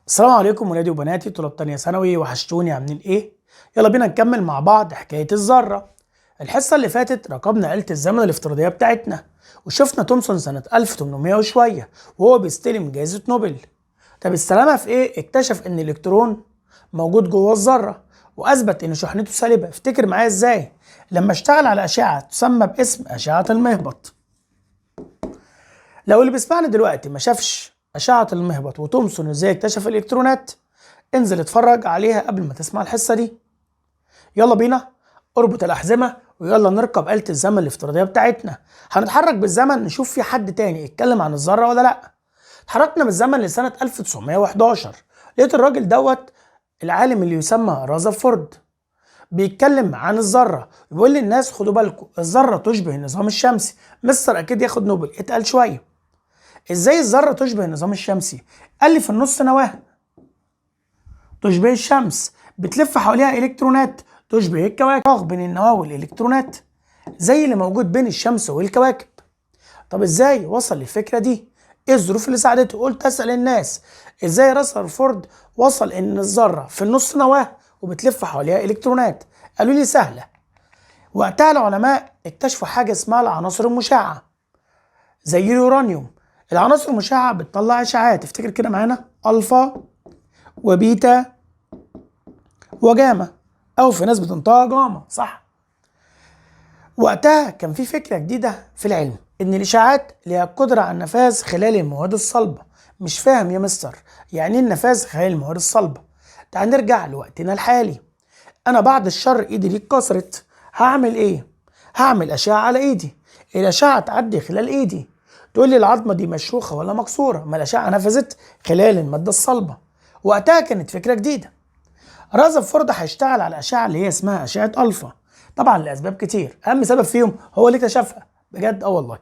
السلام عليكم ولادي وبناتي طلاب تانية ثانوي، وحشتوني، عاملين ايه؟ يلا بينا نكمل مع بعض حكاية الذرة. الحصة اللي فاتت ركبنا آلة الزمن الافتراضية بتاعتنا وشفنا تومسون سنة 1800 وشوية وهو بيستلم جائزة نوبل. طب استلمها في ايه؟ اكتشف ان الالكترون موجود جوه الذرة واثبت ان شحنته سالبة. افتكر معايا ازاي؟ لما اشتغل على اشعة تسمى باسم اشعة المهبط. لو اللي بيسمعني دلوقتي ما شافش أشعة المهبط وتومسون ازاي اكتشف الإلكترونات، انزل اتفرج عليها قبل ما تسمع الحصة دي. يلا بينا اربط الأحزمة ويلا نركب آلة الزمن الافتراضية بتاعتنا. هنتحرك بالزمن نشوف في حد تاني اتكلم عن الذرة ولا لأ. اتحركنا بالزمن لسنة 1911، لقيت الراجل دوت العالم اللي يسمى رازرفورد بيتكلم عن الذرة، بيقول للناس خدوا بالكم الذرة تشبه النظام الشمسي. مستر أكيد ياخد نوبل، اتقل شوية. ازاي الذرة تشبه النظام الشمسي؟ قال لي في النص نواة تشبه الشمس بتلف حواليها الكترونات تشبه الكواكب، فراغ بين النواة والالكترونات زي اللي موجود بين الشمس والكواكب. طب ازاي وصل للفكرة دي؟ ايه الظروف اللي ساعدته؟ قلت اسأل الناس ازاي رازرفورد وصل ان الذرة في النص نواة وبتلف حواليها الكترونات. قالوا لي سهلة. وقتها العلماء اكتشفوا حاجة اسمها العناصر المشعة زي اليورانيوم. العناصر المشعة بتطلع اشعاعات، افتكر كده معانا الفا وبيتا وجاما، او في ناس بتنطقها جاما، صح؟ وقتها كان في فكرة جديدة في العلم ان الاشعاعات ليها قدرة على النفاذ خلال المواد الصلبة. مش فاهم يا مستر يعني ايه النفاذ خلال المواد الصلبة؟ تعال نرجع لوقتنا الحالي. انا بعد الشر ايدي دي اتكسرت، هعمل ايه؟ هعمل اشعة على ايدي، الاشعة تعدي خلال ايدي تقول لي العظمة دي مشروخه ولا مكسورة، ما الاشعة نفذت خلال المادة الصلبة. وقتها كانت فكرة جديدة. رازرفورد هيشتغل على الاشعة اللي هي اسمها اشعه الفا، طبعا لاسباب كتير، اهم سبب فيهم هو اللي اكتشفها بجد، والله.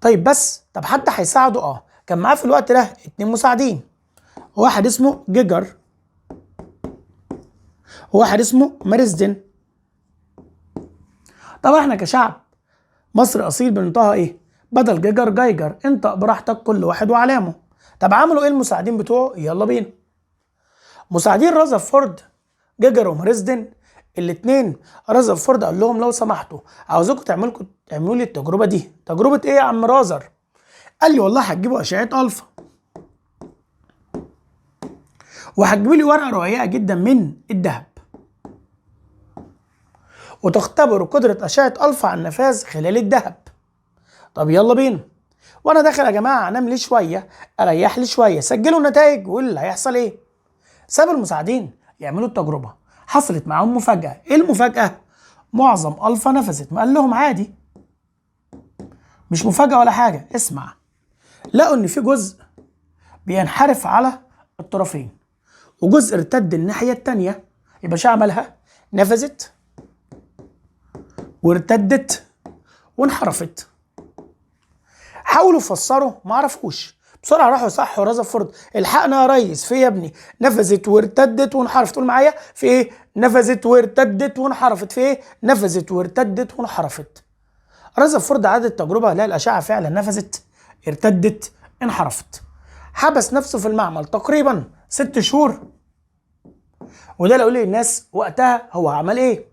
طيب بس طب حد هيساعده؟ كان معاه في الوقت ده 2 مساعدين، واحد اسمه جيجر وواحد اسمه مارسدن. طبعا احنا كشعب مصر اصيل بننطقها ايه؟ بدل جيجر جايجر، انطق براحتك كل واحد وعلامة. طب عملوا ايه المساعدين بتوعه؟ يلا بينا. مساعدين رازرفورد جيجر ومارسدن الاثنين، رازرفورد قال لهم لو سمحتوا عاوزكم تعملوا لي التجربة دي. تجربه ايه يا عم رازر؟ قال لي والله هتجيبوا اشعه الفا وهتجيبوا لي ورقة رقيقه جدا من الذهب وتختبروا قدره اشعه الفا على النفاذ خلال الذهب. طب يلا بينا. وانا داخل يا جماعة انام لي شوية، اريح لي شوية، سجلوا النتائج وقول اللي هيحصل ايه. سابوا المساعدين يعملوا التجربة، حصلت معاهم مفاجاة. ايه المفاجاة؟ معظم الفا نفذت. ما قال لهم عادي مش مفاجاة ولا حاجة، اسمع. لقوا ان في جزء بينحرف على الطرفين وجزء ارتد الناحية الثانية. يبقى شو عملها؟ نفذت وارتدت وانحرفت. حاولوا يفسروا ما عرفوش، بسرعة راحوا صحوا رازرفورد، الحقنا يا ريس، في يا ابني نفذت وارتدت وانحرفت. قول معايا في ايه؟ نفذت وارتدت وانحرفت. في ايه؟ نفذت وارتدت وانحرفت. رازرفورد عاد التجربة، لا الاشعة فعلا نفذت، ارتدت، انحرفت. حبس نفسه في المعمل تقريبا 6 شهور، وده اللي اقول للناس وقتها هو عمل ايه.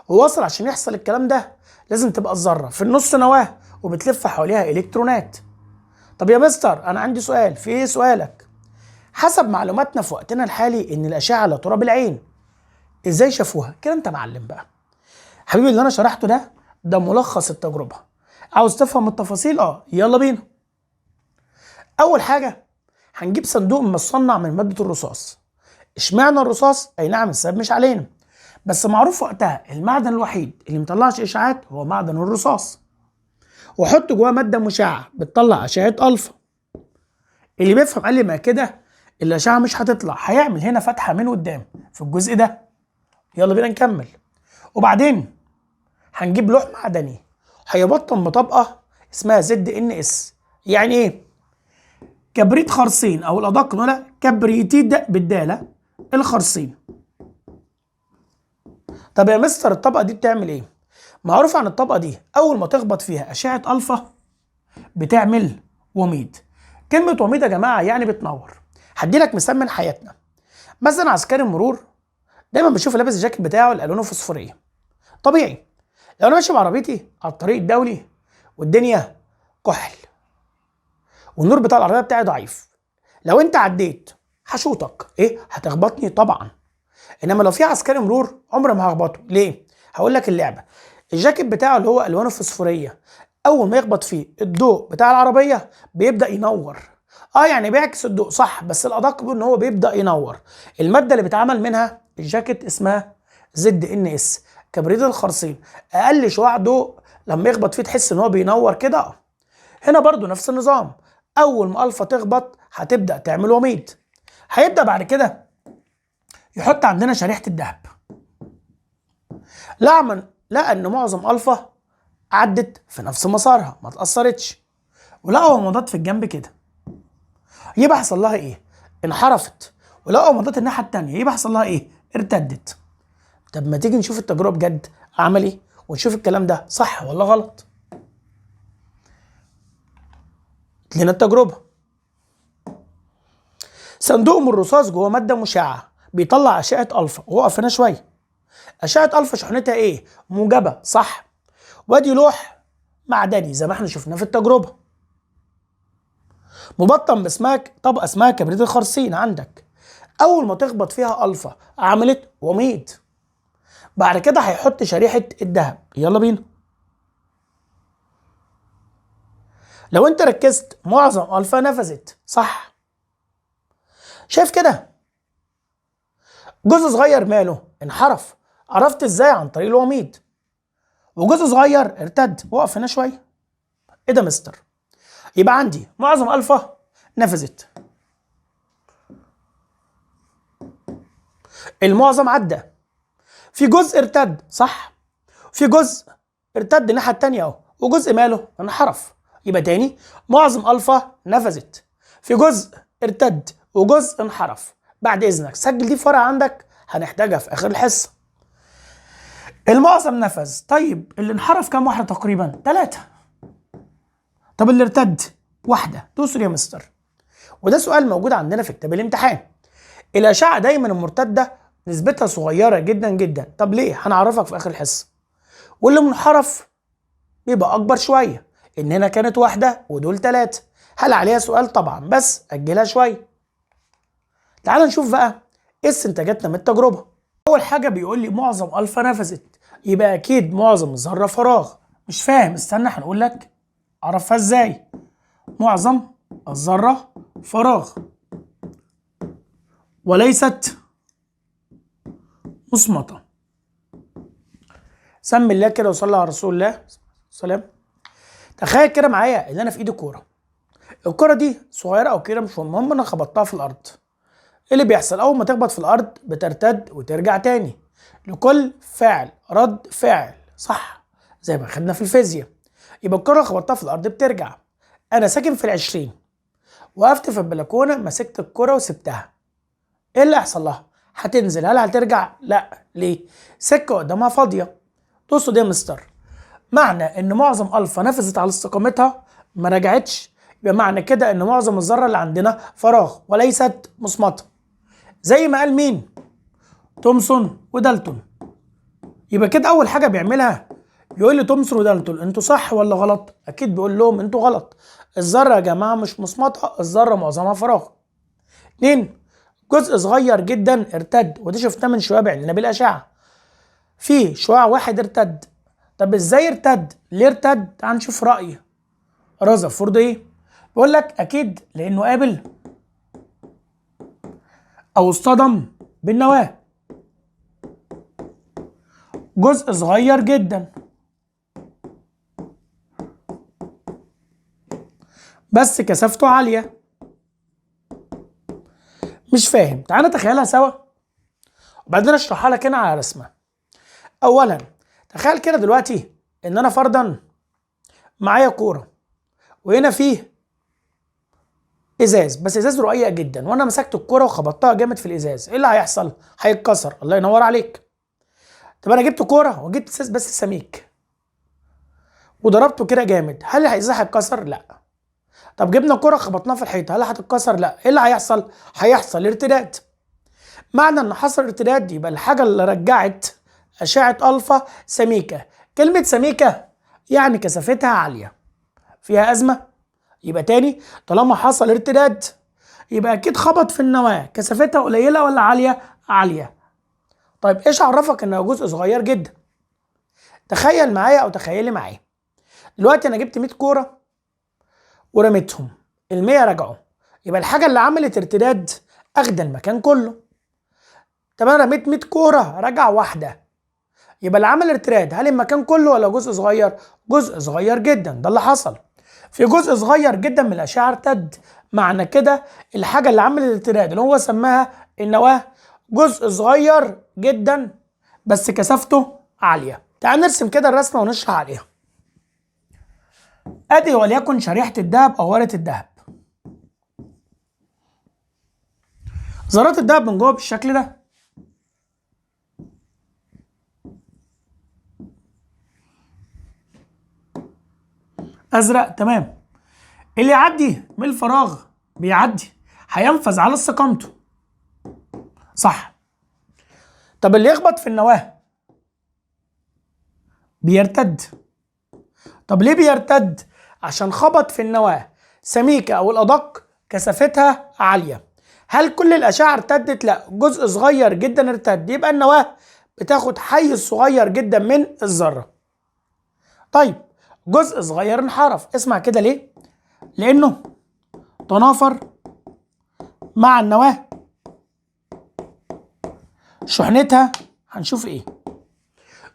ووصل عشان يحصل الكلام ده لازم تبقى الذرة في النص نواه وبتلف حواليها الكترونات. طب يا مستر انا عندي سؤال. في ايه سؤالك؟ حسب معلوماتنا في وقتنا الحالي ان الاشعة لا ترى بالعين، ازاي شافوها؟ كده انت معلم بقى حبيبي. اللي انا شرحته ده ملخص التجربة. عاوز تفهم التفاصيل؟ يلا بينا. اول حاجة هنجيب صندوق مصنع من مادة الرصاص. اشمعنى الرصاص؟ اي نعم السبب مش علينا، بس معروف وقتها المعدن الوحيد اللي مطلعش اشعاعات هو معدن الرصاص. وحط جواه مادة مشعه بتطلع اشعه الفا. اللي بيفهم قال لي ما كده الاشعة مش هتطلع، هيعمل هنا فتحه من قدام في الجزء ده. يلا بينا نكمل. وبعدين هنجيب لوح معدني هيبطن بطبقه اسمها ZnS. يعني ايه؟ كبريت خرسين، او الادق نقولها كبريتيد بالداله الخرسين. طب يا مستر الطبقة دي بتعمل ايه؟ معروف عن الطبقة دي اول ما تخبط فيها اشعه الفا بتعمل وميض. كلمة وميض يا جماعة يعني بتنور. هدي لك مثال من حياتنا. مثلا عسكري المرور دايما بشوف لابس الجاكيت بتاعه الالوانه فوسفوريه. طبيعي لو انا ماشي بعربيتي على الطريق الدولي والدنيا كحل والنور بتاع العربية بتاعي ضعيف، لو انت عديت هشوطك، ايه هتخبطني طبعا. انما لو في عسكري مرور عمري ما هخبطه. ليه؟ هقول لك اللعبة. الجاكيت بتاعه اللي هو الوانه فوسفوريه اول ما يخبط فيه الضوء بتاع العربية بيبدا ينور. يعني بيعكس الضوء صح، بس الادق ان هو بيبدا ينور. المادة اللي بيتعمل منها الجاكيت اسمها ZnS، كبريت الخارصين. اقل شعاع ضوء لما يخبط فيه تحس ان هو بينور كده. هنا برضو نفس النظام، اول ما الفا تخبط هتبدا تعمل وميض. هيبدا بعد كده يحط عندنا شريحة الذهب. لقى ان معظم الفا عدت في نفس مسارها ما اتاثرتش، ولقى ومضات في الجنب كده، يبقى حصل لها ايه؟ انحرفت. ولقى ومضات الناحية الثانية، يبقى حصل لها ايه؟ ارتدت. طب ما تيجي نشوف التجربة بجد عملي ونشوف الكلام ده صح ولا غلط. لنا التجربة. صندوق من الرصاص جوه مادة مشعه بيطلع اشعه الفا. وقف هنا شوية. اشعه الفا شحنتها ايه؟ موجبه صح. وادي لوح معدني زي ما احنا شفناه في التجربة، مبطن بسماك طبقه اسمها كبريت الخارصين عندك. اول ما تخبط فيها الفا عملت وميض. بعد كده هيحط شريحة الذهب. يلا بينا. لو انت ركزت معظم الفا نفذت صح. شايف كده جزء صغير ماله؟ انحرف. عرفت ازاي؟ عن طريق الوميض. وجزء صغير ارتد. وقف هنا شوية. ايه ده مستر؟ يبقى عندي معظم الفا نفذت، المعظم عدى، في جزء ارتد صح، في جزء ارتد الناحية الثانية اهو، وجزء ماله؟ انحرف. يبقى تاني معظم الفا نفذت، في جزء ارتد وجزء انحرف. بعد اذنك سجل دي في ورقة عندك، هنحتاجها في اخر الحصة. المعظم نفذ، طيب اللي انحرف كام واحدة تقريبا؟ 3. طب اللي ارتد؟ 1. توصل يا مستر. وده سؤال موجود عندنا في كتاب الامتحان. الاشعة دايما المرتدة نسبتها صغيرة جدا جدا. طب ليه؟ هنعرفك في اخر الحصة. واللي منحرف بيبقى اكبر شوية، ان هنا كانت 1 ودول 3. هل عليها سؤال؟ طبعا، بس اجلها شوية. تعال نشوف بقى ايه استنتاجاتنا من التجربة. اول حاجة بيقول لي معظم الفا نفذت، يبقى اكيد معظم الذرة فراغ. مش فاهم؟ استنى هنقول لك عرفها ازاي. معظم الذرة فراغ وليست مصمته. سمي الله كده وصلي على رسول الله سلام. تخيل كده معايا ان انا في ايدي كورة، الكورة دي صغيرة او كبيرة مش المهم، انا خبطتها في الارض. ايه اللي بيحصل؟ اول ما تخبط في الارض بترتد وترجع تاني. لكل فعل رد فعل صح، زي ما خدنا في الفيزياء. يبقى الكره خبطتها في الارض بترجع. انا ساكن في 20، وقفت في البلكونه مسكت الكره وسبتها، ايه اللي هيحصل لها؟ هتنزل. هل هترجع؟ لا. ليه؟ سكة قدامها فاضية. تقصد ايه يا مستر؟ معنى ان معظم الفا نفذت على استقامتها ما رجعتش، يبقى معنى كده ان معظم الذرة اللي عندنا فراغ وليست مصمته، زي ما قال مين؟ تومسون ودالتون. يبقى كده اول حاجة بيعملها يقول لي تومسون ودالتون انتوا صح ولا غلط؟ اكيد بيقول لهم انتوا غلط. الذرة يا جماعة مش مصمته، الذرة معظمها فراغ. 2، جزء صغير جدا ارتد، ودي شفناه من شوية بعيننا بالاشعه. في شعاع واحد ارتد. طب ازاي ارتد؟ ليه ارتد؟ تعال نشوف راي رذرفورد ايه. بيقول لك اكيد لانه قابل او اصطدم بالنواه. جزء صغير جدا بس كثافته عالية. مش فاهم؟ تعال نتخيلها سوا وبعدين اشرحها لك هنا على رسمه. اولا تخيل كده دلوقتي ان انا فرضا معايا كورة وهنا فيه ازاز، بس ازاز رقيق جدا، وانا مسكت الكورة وخبطتها جامد في الازاز، ايه اللي هيحصل؟ هيتكسر. الله ينور عليك. طب انا جبت كورة وجبت ازاز بس سميك وضربته كده جامد، هل الازاز هيتكسر؟ لا. طب جبنا كرة خبطناها في الحيطة، هل هتتكسر؟ لا. ايه اللي هيحصل؟ هيحصل ارتداد. معنى ان حصل ارتداد يبقى الحاجة اللي رجعت أشعة ألفا سميكة. كلمة سميكة يعني كثافتها عالية. فيها أزمة؟ يبقى تاني طالما حصل ارتداد يبقى أكيد خبط في النواة، كثافتها قليلة ولا عالية؟ عالية. طيب ايش عرفك انها جزء صغير جدا؟ تخيل معايا او تخيلي معايا. دلوقتي انا جبت 100 كورة ورميتهم، ال100 رجعوا، يبقى الحاجة اللي عملت ارتداد اخدة المكان كله. طب انا رميت 100 كورة رجع واحدة، يبقى اللي عمل ارتداد هل المكان كله ولا جزء صغير؟ جزء صغير جدا. ده اللي حصل، في جزء صغير جدا من الاشعة ارتد. معنى كده الحاجة اللي عملت الارتداد اللي هو سماها النواة جزء صغير جدا بس كثافته عالية. تعال نرسم كده الرسمة ونشرح عليها. ادي وليكن شريحة الذهب او ورقة الذهب. ذرات الذهب من جوه بالشكل ده. ازرق، تمام. اللي يعدي من الفراغ بيعدي، هينفذ على استقامته، صح. طب اللي يخبط في النواة بيرتد. طب ليه بيرتد؟ عشان خبط في النواة سميكة او الادق كثافتها عالية. هل كل الاشعة ارتدت؟ لا، جزء صغير جدا ارتد. يبقى النواة بتاخد حيز صغير جدا من الذرة. طيب جزء صغير انحرف، اسمع كده ليه؟ لانه تنافر مع النواة شحنتها. هنشوف ايه؟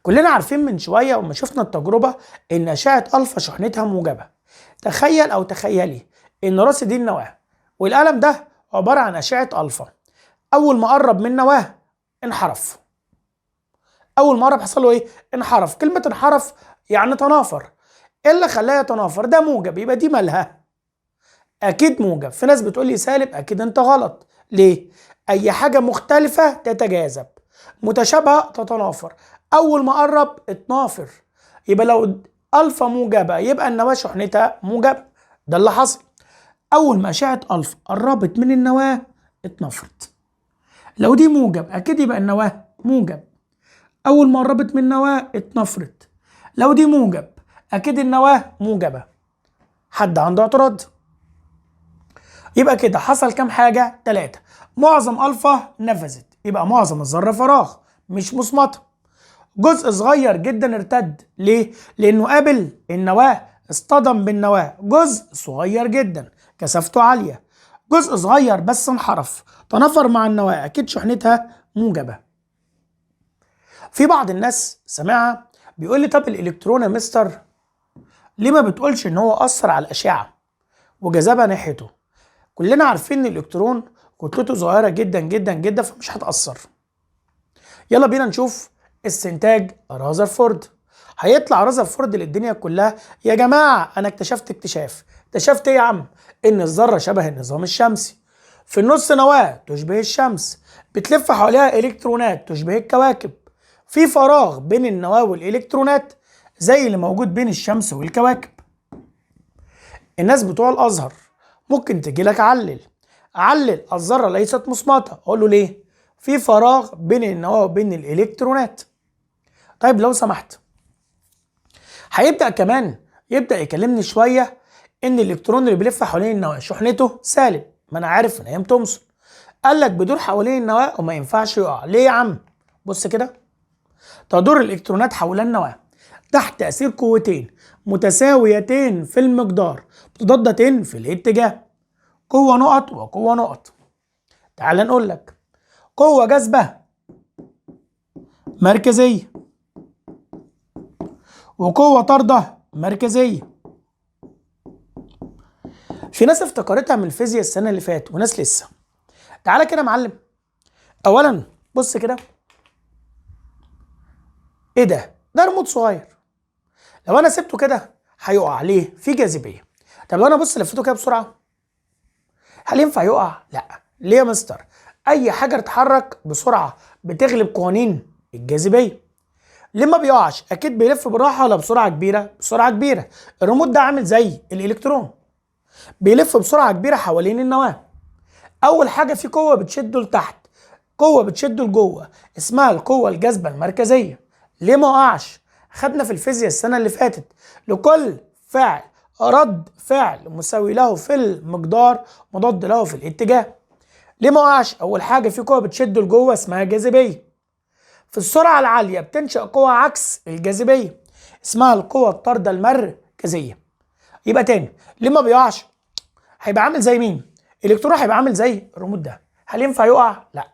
كلنا عارفين من شوية وما شفنا التجربة ان اشعه الفا شحنتها موجبه. تخيل او تخيلي ان راس دي النواة والقلم ده عبارة عن اشعه الفا. اول ما قرب من النواة انحرف. اول ما قرب حصل له ايه؟ انحرف. كلمة انحرف يعني تنافر. ايه اللي خلاه يتنافر؟ ده موجب، يبقى دي مالها؟ اكيد موجب. في ناس بتقول لي سالب، اكيد انت غلط. ليه؟ اي حاجة مختلفة تتجاذب، متشابهة تتنافر. اول ما قرب اتنافر، يبقى لو الفا موجبه يبقى النواة شحنتها موجبه. ده اللي حصل. اول ما اشعه الفا قربت من النواة اتنافرت. لو دي موجب اكيد يبقى النواة موجب. اول ما قربت من النواة اتنافرت. لو دي موجب اكيد النواة موجبه. حد عنده اعتراض؟ يبقى كده حصل كام حاجة؟ 3. معظم الفا نفذت، يبقى معظم الذرة فراغ مش مصمته. جزء صغير جدا ارتد، ليه؟ لانه قابل النواة، اصطدم بالنواه، جزء صغير جدا كثافته عالية. جزء صغير بس انحرف، تنافر مع النواة، اكيد شحنتها موجبه. في بعض الناس سمعها بيقول لي طب الالكترون يا مستر ليه ما بتقولش ان هو اثر على الاشعة وجذبها ناحيته؟ كلنا عارفين ان الالكترون كتلته صغيرة جدا جدا جدا فمش هتاثر. يلا بينا نشوف استنتاج رازرفورد. هيطلع رازرفورد للدنيا كلها، يا جماعة انا اكتشفت اكتشاف. اكتشفت ايه يا عم؟ ان الذرة شبه النظام الشمسي، في النص نواه تشبه الشمس، بتلف حواليها الكترونات تشبه الكواكب، في فراغ بين النواة والالكترونات زي اللي موجود بين الشمس والكواكب. الناس بتوع الازهر ممكن تجي لك علل علل الذرة ليست مصمته، اقول له ليه؟ في فراغ بين النواة وبين الالكترونات. طيب لو سمحت، هيبدا كمان يبدا يكلمني شوية ان الالكترون اللي بيلف حوالين النواة شحنته سالب، ما انا عارف من ايام تومسون. قال لك بيدور حوالين النواة وما ينفعش يقع، ليه يا عم؟ بص كده، تدور الالكترونات حول النواة تحت تاثير قوتين متساويتين في المقدار متضادتين في الاتجاه، قوة نقط وقوه نقط. تعال نقول لك قوة جاذبة مركزية وقوه طارده مركزية. في ناس افتكرتها من الفيزياء السنة اللي فاتت وناس لسه. تعالى كده يا معلم، اولا بص كده، ايه ده؟ ده ريموت صغير، لو انا سبته كده هيقع، ليه؟ في جاذبية. طب لو انا بص لفيته كده بسرعة هل ينفع يقع؟ لا. ليه يا مستر؟ اي حاجة تتحرك بسرعة بتغلب قوانين الجاذبية. ليه ما بيقعش؟ اكيد بيلف بالراحة ولا بسرعة كبيرة؟ بسرعة كبيرة. الريموت ده عامل زي الالكترون. بيلف بسرعة كبيرة حوالين النواة. اول حاجة في قوة بتشده لتحت، قوة بتشده لجوه، اسمها القوة الجاذبه المركزية. ليه ما وقعش؟ خدنا في الفيزياء السنة اللي فاتت لكل فعل رد فعل مساوي له في المقدار مضاد له في الاتجاه. ليه ما وقعش؟ اول حاجة في قوة بتشده لجوه اسمها جاذبية. في السرعة العالية بتنشأ قوة عكس الجاذبية اسمها القوة الطارده المركزية. يبقى تاني ليه ما بيقعش؟ هيبقى عامل زي مين؟ الالكترون هيبقى عامل زي الريموت ده. هل ينفع يقع؟ لا.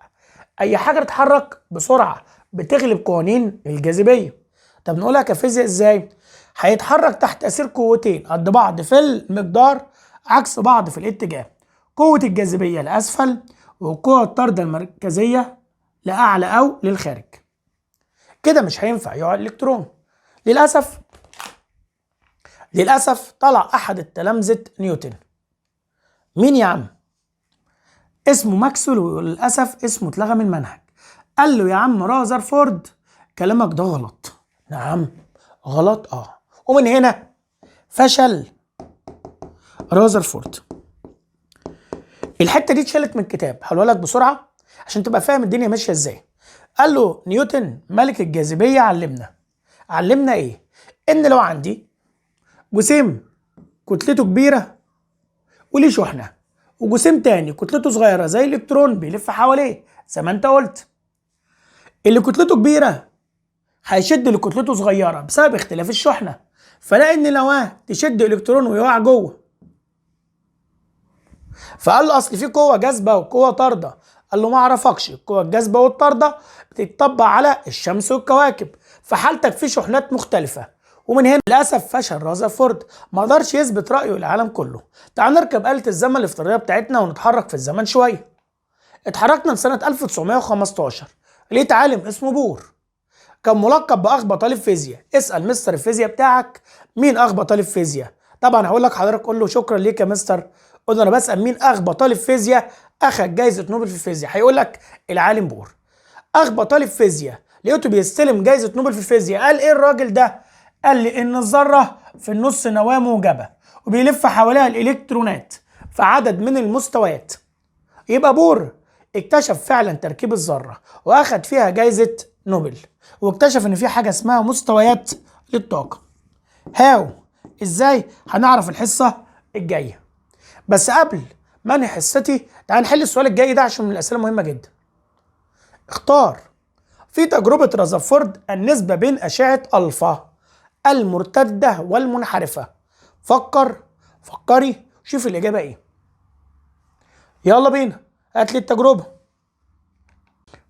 اي حاجة تتحرك بسرعة بتغلب قوانين الجاذبية. طب نقولها كفيزياء ازاي؟ هيتحرك تحت تاثير قوتين قد بعض في المقدار عكس بعض في الاتجاه، قوة الجاذبية لاسفل والقوه الطارده المركزية لاعلى او للخارج. كده مش هينفع يقع الالكترون. للاسف طلع احد التلامذه نيوتن. مين يا عم؟ اسمه ماكسويل، وللاسف اسمه اتلغى من المنهج. قال له يا عم رازرفورد كلامك ده غلط. نعم غلط، ومن هنا فشل رازرفورد. الحتة دي اتشالت من الكتاب، هقولها لك بسرعة عشان تبقى فاهم الدنيا ماشية ازاي. قال له نيوتن ملك الجاذبية علمنا ايه؟ ان لو عندي جسيم كتلته كبيرة وليه شحنه، وجسيم تاني كتلته صغيرة زي الالكترون بيلف حواليه زي ما انت قلت، اللي كتلته كبيرة هيشد اللي كتلته صغيرة بسبب اختلاف الشحنة، فلاقي ان نواه تشد الكترون ويقع جوه. فقال له اصل في قوة جاذبة وقوه طارده. قال له ما اعرفكش، القوة الجاذبه والطارده بتتطبق على الشمس والكواكب، فحالتك في شحنات مختلفة. ومن هنا للاسف فشل رازرفورد، ما قدرش يثبت رايه للعالم كله. تعال نركب آلة الزمن الافتراضية بتاعتنا ونتحرك في الزمن شوية. اتحركنا لسنه 1915، لقيت عالم اسمه بور، كان ملقب باغبى طالب فيزياء. اسال مستر الفيزياء بتاعك مين اغبى طالب فيزياء؟ طبعا هقول لك حضرتك قول له شكرا ليك يا مستر. قول له انا بسال مين اغبى طالب فيزياء اخذ جايزة نوبل في الفيزياء، هيقول لك العالم بور. اغبى طالب فيزياء لقيته بيستلم جايزة نوبل في الفيزياء. قال ايه الراجل ده؟ قال لي ان الذرة في النص نواه موجبه وبيلف حواليها الالكترونات في عدد من المستويات. يبقى بور اكتشف فعلا تركيب الذرة واخد فيها جايزة نوبل، واكتشف ان في حاجة اسمها مستويات للطاقة. how ازاي؟ هنعرف الحصة الجاية. بس قبل ما انهي حصتي تعال نحل السؤال الجاي ده عشان من الاسئلة مهمة جدا. اختار في تجربه رازرفورد النسبة بين اشعه الفا المرتدة والمنحرفه. فكري شوف الاجابة ايه. يلا بينا، هات لي التجربة.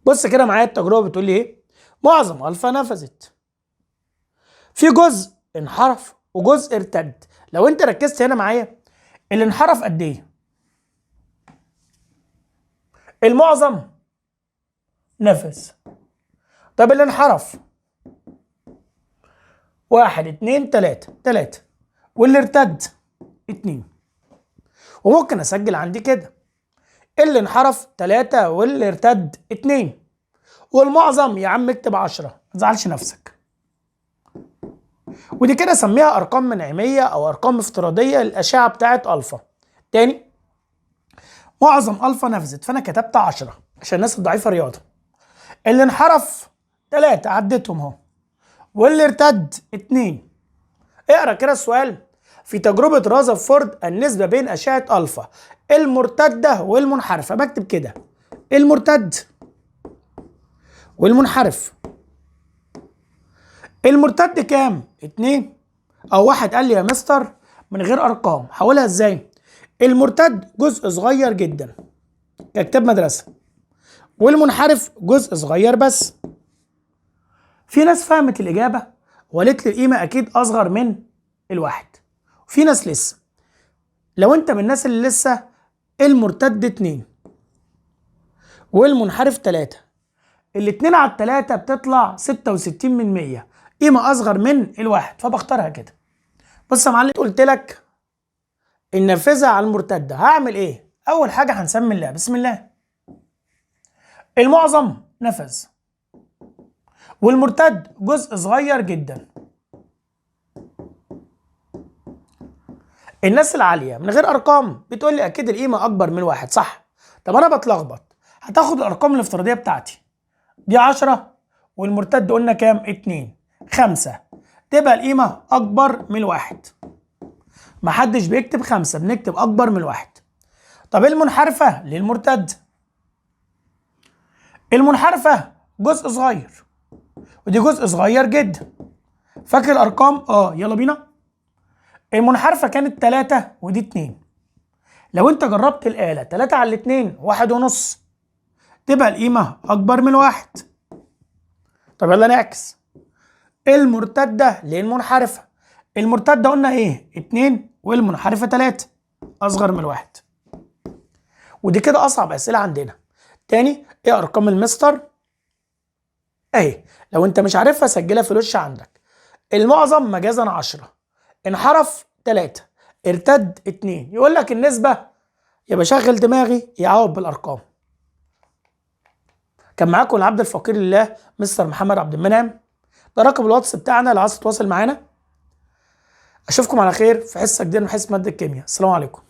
بص كده معايا التجربة بتقول لي ايه؟ معظم الفا نفذت، في جزء انحرف وجزء ارتد. لو انت ركزت هنا معايا اللي انحرف قد ايه؟ المعظم نفذ. طب اللي انحرف 1 2 3 3، واللي ارتد 2. وممكن اسجل عندي كده اللي انحرف 3 واللي ارتد 2، والمعظم يا عم اكتب 10، ما تزعلش نفسك. ودي كده سميها ارقام منعميه او ارقام افتراضية للاشعه بتاعه الفا. تاني معظم الفا نفذت، فانا كتبت 10 عشان الناس الضعيفة رياضة. اللي انحرف 3 عديتهم اهو، واللي ارتد 2. اقرا كده السؤال. في تجربه رازرفورد النسبة بين اشعه الفا المرتدة والمنحرفه، بكتب كده المرتد والمنحرف. المرتد كام؟ 2. او واحد قال لي يا مستر من غير ارقام، هقولها ازاي؟ المرتد جزء صغير جدا ككتاب مدرسه، والمنحرف جزء صغير بس. في ناس فهمت الاجابة وقالت لي القيمة اكيد اصغر من الواحد، وفي ناس لسه. لو انت من الناس اللي لسه، المرتد 2 والمنحرف 3، الاتنين على التلاتة بتطلع 66%، قيمة أصغر من الواحد، فبختارها كده. بص يا معلم، قلت لك النافذة على المرتدة، هعمل إيه؟ أول حاجة هنسمي الله، بسم الله. المعظم نفذ والمرتد جزء صغير جدا. الناس العالية من غير ارقام بتقول لي اكيد القيمة اكبر من 1، صح؟ طب انا بتلخبط، هتاخد الارقام الافتراضية بتاعتي دي 10 والمرتد قلنا كام؟ 2، 5، تبقى القيمة اكبر من 1. محدش بيكتب 5، بنكتب اكبر من 1. طب المنحرفة للمرتد، المنحرفة جزء صغير ودي جزء صغير جدا. فاكر الارقام؟ يلا بينا. المنحرفة كانت 3 ودي 2. لو انت جربت الآلة 3 على 2 1.5، تبقى القيمة أكبر من 1. طب يلا نعكس المرتدة للمنحرفة. المرتدة قلنا ايه؟ 2 والمنحرفة 3، أصغر من 1. ودي كده أصعب أسئلة عندنا. تاني ايه أرقام المستر؟ اهي، لو انت مش عارفها سجلها في الوش عندك. المعظم مجازا 10، انحرف 3، ارتد 2. يقول لك النسبة، يبقى شغل دماغي يعوض بالأرقام. كان معاكم العبد الفقير لله مستر محمد عبد المنعم. ده رقم الواتس بتاعنا لو عايز تتواصل معانا. اشوفكم على خير في حصة جديدة من حصة مادة الكيمياء. السلام عليكم.